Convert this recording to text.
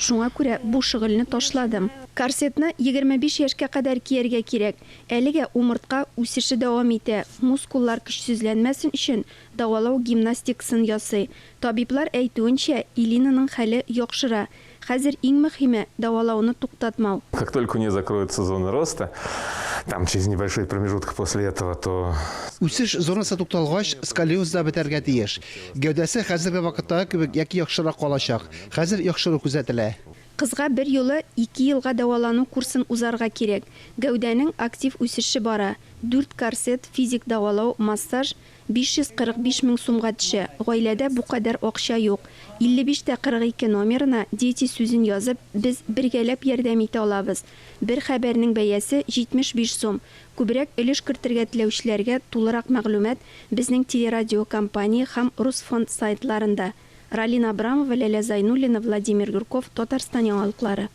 Шуңа күрә бу шөгыльне ташладым. Корсетны 25 яшькә кадәр кияргә кирәк. Әлегә умыртка үсеше дәвам итә, мускуллар көчсезләнмәсен өчен дәвалау гимнастикасын ясый. Табиблар әйтүенчә, Илинаның хәле яхшыра. Хәзер иң мөһиме, дәвалауны туктатмау. Как только у нее закроется зона роста, там через небольшой промежуток после этого, то Үсеш зонасы тукталгач, сколиоз да бетәргә тиеш. Гәүдәсе хәзерге вакыттагы кебек яки яхшырак калачак. Хәзер яхшыру күзәтелә. Кызга берьюлы ике елга дәвалану курсын узарга кирәк. Гәүдәнең актив үсеше бара. Дүрт корсет, физик дәвалау, массаж 545 мең сумга төшә. Гаиләдә бу кадәр акча юк. 55 тә 42 номерына Дети сүзен язып, без бергәләп ярдәм итә алабыз. Бер хәбәрнең бәясе 75 сум. Күбрәк өлеш кертергә теләүчеләргә тулырак мәгълүмат безнең телерадиокомпания һәм Русфонд сайтларында. Ралина Абрамова, Ләлә Зайнуллина, Владимир Юрков, Татарстан яңалыклары.